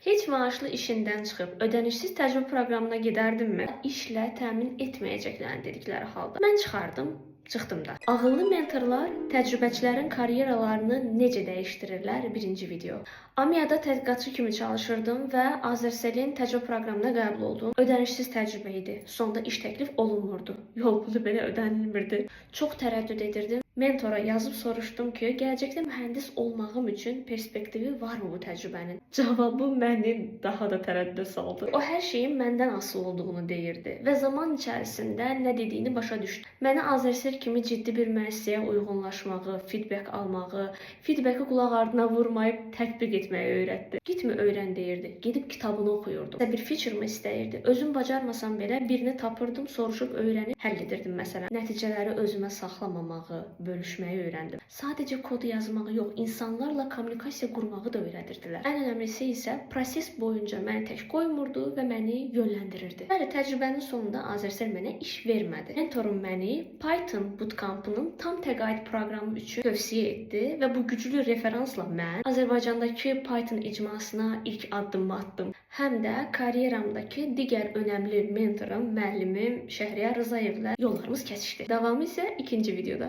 Heç maaşlı işindən çıxıb ödənişsiz təcrübə proqramına gedərdinmi? İşlə təmin etməyəcəklərini dedikləri halda. Mən çıxardım, çıxdım da. Ağıllı mentorlar təcrübəçilərin karyeralarını necə dəyişdirirlər? Birinci video. AMİA-da tədqiqatçı kimi çalışırdım və Azercellin təcrübə proqramına qəbul oldum. Ödənişsiz təcrübə idi. Sonda iş təklif olunmurdu. Yol pulu belə ödənilmirdi. Çox tərəddüd edirdim. Mentora yazıb soruşdum ki, gələcəkdə mühəndis olmağım üçün perspektivi varmı bu təcrübənin? Cavabı məni daha da tərəddüdə saldı. O hər şeyin məndən asılı olduğunu deyirdi və zaman içərisində nə dediyini başa düşdüm. Mənə Azercell kimi ciddi bir müəssisəyə uyğunlaşmağı, feedback almağı, feedbackı qulaq ardına vurmayıb tətbiq etməyi öyrətdi. Gitmə öyrən deyirdi. Gedib kitabını oxuyurdum. Bir feature-mı istəyirdi. Özüm bacarmasam belə birini tapırdım, soruşub öyrənib həll edirdim məsələn. Nəticələri özümə saxlamamağı, bölüşməyi öyrəndim. Sadəcə kodu yazmağı yox, insanlarla kommunikasiya qurmağı da öyrədirdilər. Ən önəmlisi isə proses boyunca məni tək qoymurdu və məni yönləndirirdi. Bəli, təcrübənin sonunda Azercell mənə iş vermədi. Mentorum məni Python bootcampının tam təqaüd proqramı üçün tövsiyə etdi və bu güclü referansla mən Azərbaycandakı Python icmasına ilk addımımı atdım. Həm də karyeramdakı digər önəmli mentorum, müəllimim Şəhriyar Rızayevlə yollarımız kəsişdi. Davamı isə ikinci videoda.